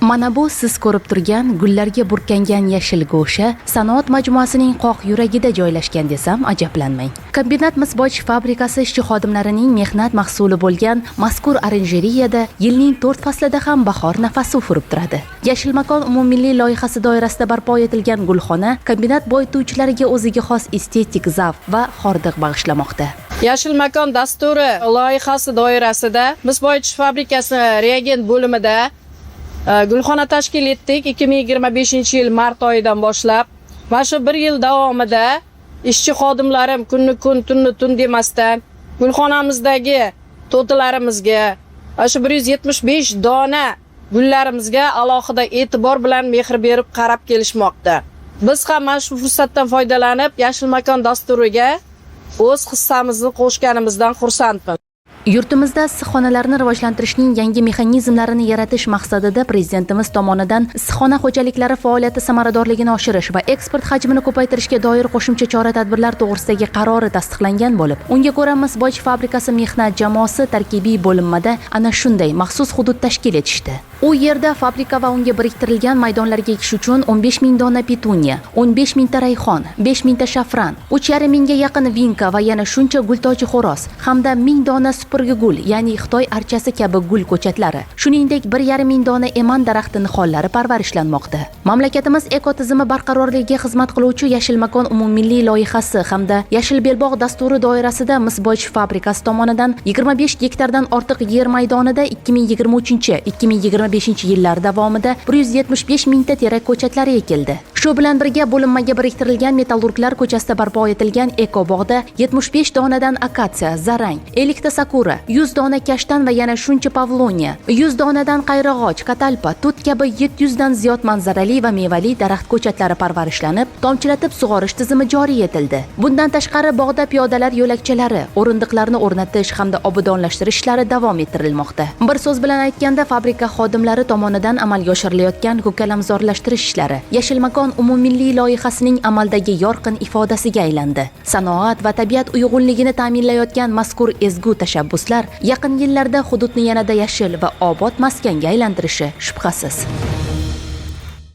Mana bu siz ko'rib turgan gullarga burkangan yashil go'sha sanoat majmuasining qoq yuragida joylashgan desam, ajablanmang. Kombinat mis boyitish fabrikasi ishchi xodimlarining mehnat mahsuli bo'lgan mazkur oranjereyada yilning to'rt faslida ham bahor nafasi ufurib turadi. Yashil makon umummilliy loyihasi doirasida barpo etilgan gulxona kombinat boyituvchilariga o'ziga xos estetik zavq va hordiq bag'ishlamoqda. Yashil makon dasturi loyihasi doirasida mis boyitish fabrikasi reagent bo'limida gulxona tashkil etdik 2025 yil mart oyidan boshlab. Mana shu bir yil davomida ishchi xodimlarim kunni kun, tunni tun demasdan gulxonamizdagi to'tilarimizga, mana shu 175 dona gullarimizga alohida e'tibor bilan mehr berib qarab kelishmoqda. Biz ham mana shu fursatdan foydalanib, Yashil makon dasturiga o'z hissamizni qo'shganimizdan xursandmiz. Yurtimizda issiqxonalarni rivojlantirishning yangi mexanizmlarini yaratish maqsadida Prezidentimiz tomonidan issiqxona xo'jaliklari faoliyati samaradorligini oshirish va eksport hajmini ko'paytirishga doir qo'shimcha chora-tadbirlar to'g'risidagi qarori tasdiqlangan bo'lib, unga ko'ra mis boyitish fabrikasi mehnat jamoasi tarkibiy bo'linmada ana shunday maxsus hudud tashkil etishdi. U yerda fabrika va unga biriktirilgan maydonlarga ekish uchun 15 ming dona petuniya, 15 mingta rayhon, 5 mingta shafran, 3,5 mingga yaqin vinka va yana shuncha gultoji xo'roz hamda 1000 dona supurgi gul, ya'ni Xitoy archasi kabi gul ko'chatlari, shuningdek, 1,5 ming dona eman daraxti nihollari parvarishlanmoqda. Mamlakatimiz ekotizimi barqarorligiga xizmat qiluvchi Yashil makon umummilliy loyihasi hamda Yashil belbog' dasturi doirasida mis boyitish fabrikasi tomonidan 25 gektardan ortiq yer maydonida 2023-2025 yillar davomida 175 mingta terak ko'chatlari ekildi. Shu bilan birga bo'linmaga biriktirilgan Metallurglar ko'chasida barpo etilgan eko bog'da 75 donadan akatsiya, zarang, 50 ta sakura, 100 dona kashtan va yana shuncha pavloniya, 100 donadan qayrag'och, katalpa, tut kabi 700 dan ziyod manzarali va mevali daraxt ko'chatlari parvarishlanib, tomchilatib sug'orish tizimi joriy etildi. Bundan tashqari, bog'da piyodalar yo'lakchalari, o'rindiqlarni o'rnatish hamda obodonlashtirish ishlari davom ettirilmoqda. Bir so'z bilan aytganda, fabrika xodimlari tomonidan amalga oshirilayotgan ko'kalamzorlashtirish ishlari Yashil makon umummilliy loyihasining amaldagi yorqin ifodasiga aylandi. Sanoat va tabiat uyg'unligini ta'minlayotgan mazkur ezgu tashabbuslar yaqin yillarda hududni yanada yashil va obod maskanga aylantirishi shubhasiz.